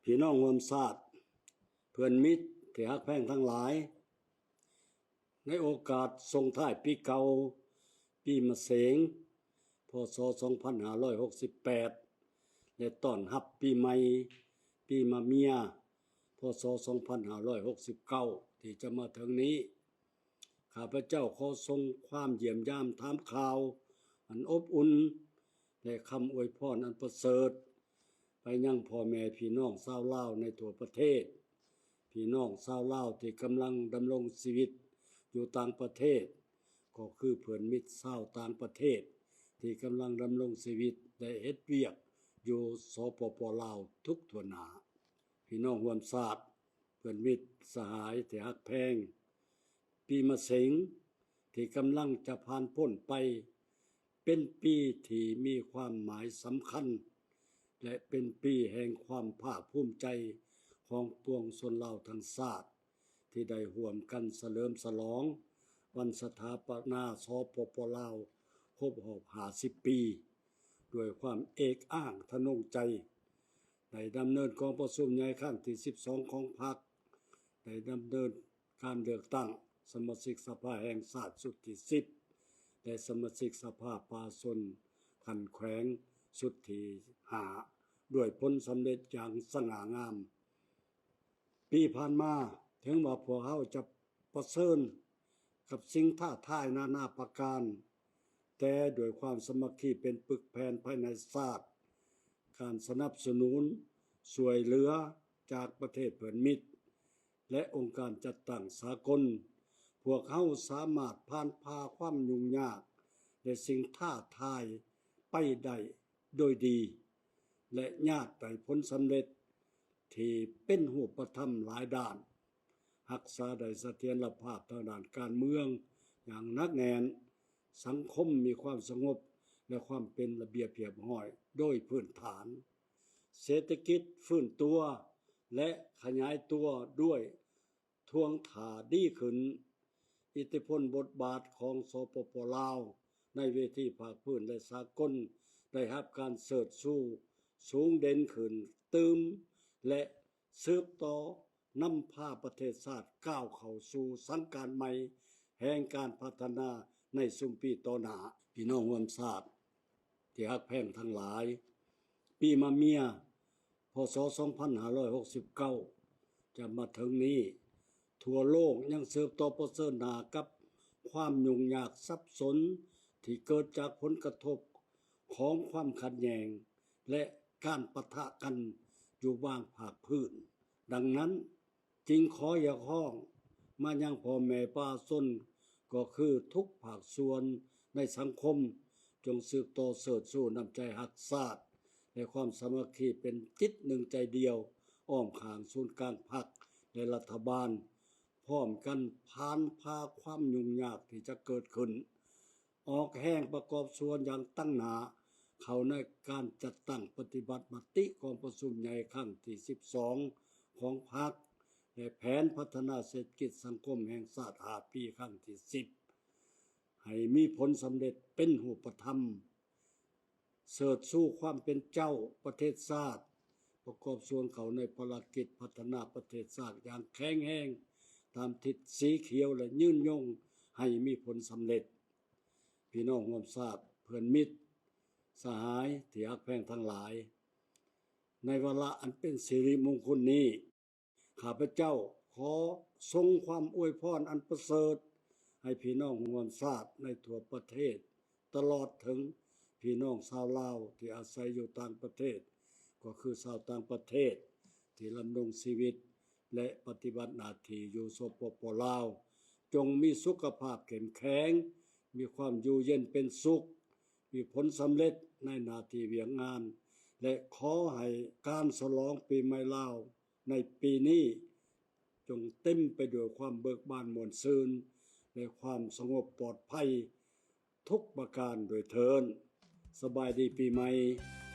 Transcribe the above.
ພີ່ນ້ອງຮ່ວມຊາດ, ເພື່ອນມິດທີ່ຮັກແພງທັງຫຼາຍ, ໃນໂອກາດສົ່ງທ້າຍປີເກົ່າ, ປີມະເສັງ ພ.ສ. ສອງພັນຫ້າຮ້ອຍຫົກສິບແປດ ແລະ ຕ້ອນຮັບປີໃໝ່, ປີມະເມຍ ພ.ສ. ສອງພັນຫ້າຮ້ອຍຫົກສິບເກົ້າ ທີ່ຈະມາເຖິງນີ້, ຂ້າພະເຈົ້າຂໍສົ່ງຄວາມຢ້ຽມຢາມຖາມຂ່າວອັນອົບອຸ່ນ ແລະ ຄຳອວຍພອນອັນປະເສີດ ໄປຍັງພໍ່ແມ່ພີ່ນ້ອງຊາວລາວໃນທົ່ວປະເທດ, ພີ່ນ້ອງຊາວລາວທີ່ກຳລັງດຳລົງຊີວິດຢູ່ຕ່າງປະເທດ, ກໍຄືເພື່ອນມິດຊາວຕ່າງປະເທດທີ່ກຳລັງດຳລົງຊີວິດ ແລະ ເຮັດວຽກຢູ່ ສປປ ລາວ ທຸກທົ່ວໜ້າ. ພີ່ນ້ອງຮ່ວມຊາດ, ເພື່ອນມິດສະຫາຍທີ່ຮັກແພງ, ປີມະເສັງທີ່ກຳລັງຈະຜ່ານພົ້ນໄປ ເປັນປີທີ່ມີຄວາມໝາຍສຳຄັນ ແລະ ເປັນປີແຫ່ງຄວາມພາກພູມໃຈຂອງປວງຊົນລາວທັງຊາດ ທີ່ໄດ້ຮ່ວມກັນສະເຫຼີມສະຫຼອງວັນສະຖາປະນາ ສປປ ລາວ ຄົບຮອບຫ້າສິບປີ ດ້ວຍຄວາມເອກອ້າງທະນົງໃຈ. ໄດ້ດຳເນີນກອງປະຊຸມໃຫຍ່ຄັ້ງທີສິບສອງຂອງພັກ, ໄດ້ດຳເນີນການເລືອກຕັ້ງສະມາຊິກສະພາແຫ່ງຊາດຊຸດທີສິບ ແລະ ສະມາຊິກສະພາປະຊາຊົນຂັ້ນແຂວງຊຸດທີຫ້າ ດ້ວຍຜົນສຳເລັດຢ່າງສະຫງ່າງາມ. ປີຜ່ານມາ, ເຖິງວ່າພວກເຮົາຈະປະເຊີນກັບສິ່ງທ້າທາຍນານາປະການ, ແຕ່ດ້ວຍຄວາມສາມັກຄີເປັນປຶກແຜ່ນພາຍໃນຊາດ, ການສະໜັບສະໜູນຊ່ວຍເຫຼືອຈາກປະເທດເພື່ອນມິດ ແລະ ອົງການຈັດຕັ້ງສາກົນ, ພວກເຮົາສາມາດຜ່ານຜ່າຄວາມຫຍຸ້ງຍາກ ແລະ ສິ່ງທ້າທາຍໄປໄດ້ໂດຍດີ ແລະ ຍາດໄດ້ຜົນສຳເລັດທີ່ເປັນຮູບປະທຳຫຼາຍດ້ານ, ຮັກສາໄດ້ສະຖຽນລະພາບທາງດ້ານການເມືອງຢ່າງໜັກແໜ້ນ, ສັງຄົມມີຄວາມສະຫງົບ ແລະ ຄວາມເປັນລະບຽບຮຽບຮ້ອຍໂດຍພື້ນຖານ, ເສດຖະກິດຟື້ນຕົວ ແລະ ຂະຫຍາຍຕົວດ້ວຍ ທ່ວງທ່າດີຂຶ້ນ. ອິດທິພົນບົດບາດຂອງ ສປປ ລາວ ໃນເວທີພາກພື້ນ ແລະ ສາກົນ ໄດ້ຮັບການເຊີດຊູສູງເດັ່ນຂຶ້ນຕື່ມ ແລະ ສືບຕໍ່ນຳພາປະເທດຊາດກ້າວເຂົ້າສູ່ສັງການໃໝ່ແຫ່ງການພັດທະນາໃນຊຸມປີຕໍ່ໜ້າ. ພີ່ນ້ອງຮ່ວມຊາດ ທີ່ຮັກແພງທັງຫຼາຍ, ປີມະເມຍ ພ.ສ. ສອງພັນຫ້າຮ້ອຍຫົກສິບເກົ້າ ຈະມາເຖິງນີ້, ທົ່ວໂລກຍັງສືບຕໍ່ປະເຊີນໜ້າກັບຄວາມຫຍຸ້ງຍາກສັບສົນທີ່ເກີດຈາກຜົນກະທົບຂອງຄວາມຂັດແຍ່ງ ແລະ ການປະທະກັນຢູ່ບາງພາກພື້ນ. ດັ່ງນັ້ນ, ຈຶ່ງຂໍຮຽກຮ້ອງມາຍັງພໍ່ແມ່ປະຊາຊົນ ກໍຄືທຸກພາກສ່ວນໃນສັງຄົມ, ຈົ່ງສືບຕໍ່ເຊີດຊູນ້ຳໃຈຮັກຊາດ ແລະ ຄວາມສາມັກຄີເປັນຈິດໜຶ່ງໃຈດຽວ ອ້ອມຂ້າງສູນກາງພັກ ແລະ ລັດຖະບານ, ພ້ອມກັນຜ່ານຜ່າຄວາມຫຍຸ້ງຍາກທີ່ຈະເກີດຂຶ້ນ. ອອກແຮງປະກອບສ່ວນຢ່າງຕັ້ງໜ້າເຂົ້າໃນການຈັດຕັ້ງປະຕິບັດມະຕິກອງປະຊຸມໃຫຍ່ຄັ້ງທີສິບສອງຂອງພັກ ແລະ ແຜນພັດທະນາເສດຖະກິດສັງຄົມແຫ່ງຊາດຫ້າປີຄັ້ງທີສິບ ໃຫ້ມີຜົນສຳເລັດເປັນຮູບປະທຳ. ເຊີດຊູຄວາມເປັນເຈົ້າປະເທດຊາດ, ປະກອບສ່ວນເຂົ້າໃນພາລະກິດພັດທະນາປະເທດຊາດຢ່າງແຂງແຮງ ຕາມທິດສີຂຽວ ແລະ ຍືນຍົງໃຫ້ມີຜົນສຳເລັດ. ພີ່ນ້ອງຮ່ວມຊາດ, ເພື່ອນມິດ, ສະຫາຍທີ່ຮັກແພງທັງຫຼາຍ, ໃນວາລະອັນເປັນສິລິມຸງຄຸນນີ້, ຂ້າພະເຈົ້າຂໍສົ່ງຄວາມອວຍພອນອັນປະເສີດໃຫ້ພີ່ນ້ອງຮ່ວມຊາດໃນທົ່ວປະເທດ, ຕະຫຼອດເຖິງພີ່ນ້ອງຊາວລາວທີ່ອາໄສຢູ່ຕ່າງປະເທດ, ກໍຄືຊາວຕ່າງປະເທດທີ່ດຳລົງຊີວິດ ແລະ ປະຕິບັດໜ້າທີ່ຢູ່ ສປປ ລາວ, ຈົ່ງມີສຸຂະພາບເຂັ້ມແຂງ, ມີຄວາມຢູ່ເຢັນເປັນສຸກ, ມີຜົນສຳເລັດໃນໜ້າທີ່ວຽກງານ ແລະ ຂໍໃຫ້ການສະຫຼອງປີໃໝ່ລາວໃນປີນີ້ ຈົ່ງເຕັມໄປດ້ວຍຄວາມເບີກບານມ່ວນຊື່ນ ແລະ ຄວາມສະຫງົບປອດໄພທຸກປະການດ້ວຍເທີ້ນ. ສະບາຍດີປີໃໝ່.